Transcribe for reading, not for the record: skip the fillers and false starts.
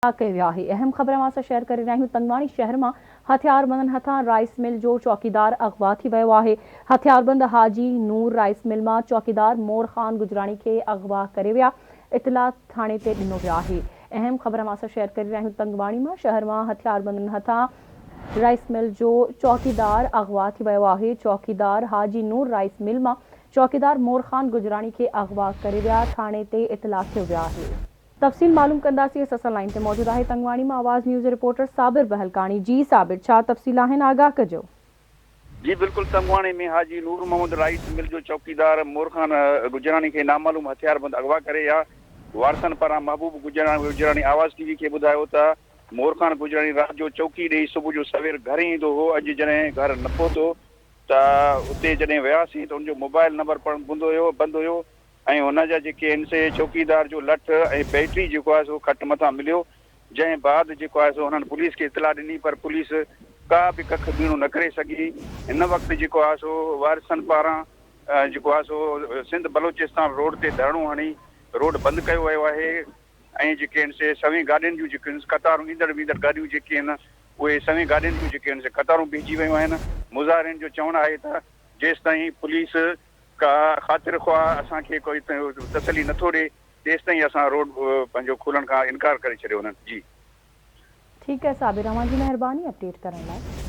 ڪيو ويو آهي. اهم خبر اوهان سان شيئر ڪري رهيا آهيون تنگواڻي شهر مان هٿياربندن هٿان رائيس مل جو چوڪيدار اغوا ٿي ويو آهي. هٿياربند حاجي نور رائيس مل مان چوڪيدار مور خان گجراڻي کي اغوا ڪري ويا اطلاع ٿاڻي تي ڏنو ويو آهي. اهم خبر اوهان سان شيئر ڪري رهيا آهيون تنگواڻي مان شهر مان هٿياربندن هٿان رائيس مل جو چوڪيدار اغوا ٿي ويو آهي. چوڪيدار حاجي نور رائيس مل مان چوڪيدار مور خان گجراڻي کي اغوا ڪري ويا ٿاڻي تي اطلاع ٿيو ويو آهي. تفصيل معلوم ڪنداسين اسان سان لائين تي موجود آهي تنگواڻي مان آواز نيوز جو رپورٽر صابر بهلڪاڻي جي صابر ڇا تفصيل آهن آگاهه ڪجو. جي بلڪل تنگواڻي ۾ حاجي نور محمد رائيس مل جو چوڪيدار مور خان گجراڻي کي نامعلوم هٿياربند اغوا ڪري ويا وارثن پاران محبوب گجراڻي آواز ٽي وي کي ٻڌايو ته مور خان گجراڻي رات جو چوڪي ڏئي صبح جو سوير گهر ايندو هو اڄ جڏهن گهر نه پهتو ته اتي جڏهن وياسين ته ان جو موبائل نمبر پڻ بند هيو ۽ هن جا جيڪي آهن سي چوڪيدار جو لٺ ۽ بيٽري جيڪو آهي سو کٽ مٿان مليو جنهن بعد جيڪو آهي سو هنن پوليس کي اطلاع ڏني پر پوليس ڪا به ڪک ٻيڻو نه ڪري سگهي هن وقت جيڪو آهي سو وارثن پاران جيڪو آهي سو سنڌ بلوچستان روڊ تي ڌرڻو هڻي روڊ بند ڪيو ويو آهي ۽ جيڪي آهن سي سوين گاڏين جون جيڪي آهن قطارون ايندڙ ويندڙ گاڏيون جيڪي آهن اهي سوين گاڏين جون جيڪي آهن سي قطارون بيهجي ويون آهن مظاهرين جو چوڻ آهي ته جيستائين پوليس ڪا خاطر خواهه اسان کي ڪوئي تسلي نٿو ڏي تيستائين اسان روڊ پنهنجو کولڻ کان انڪار ڪري ڇڏيو انهن جي. ٺيڪ آهي صابر اوهان جي مهرباني اپڊيٽ ڪرڻ لاء.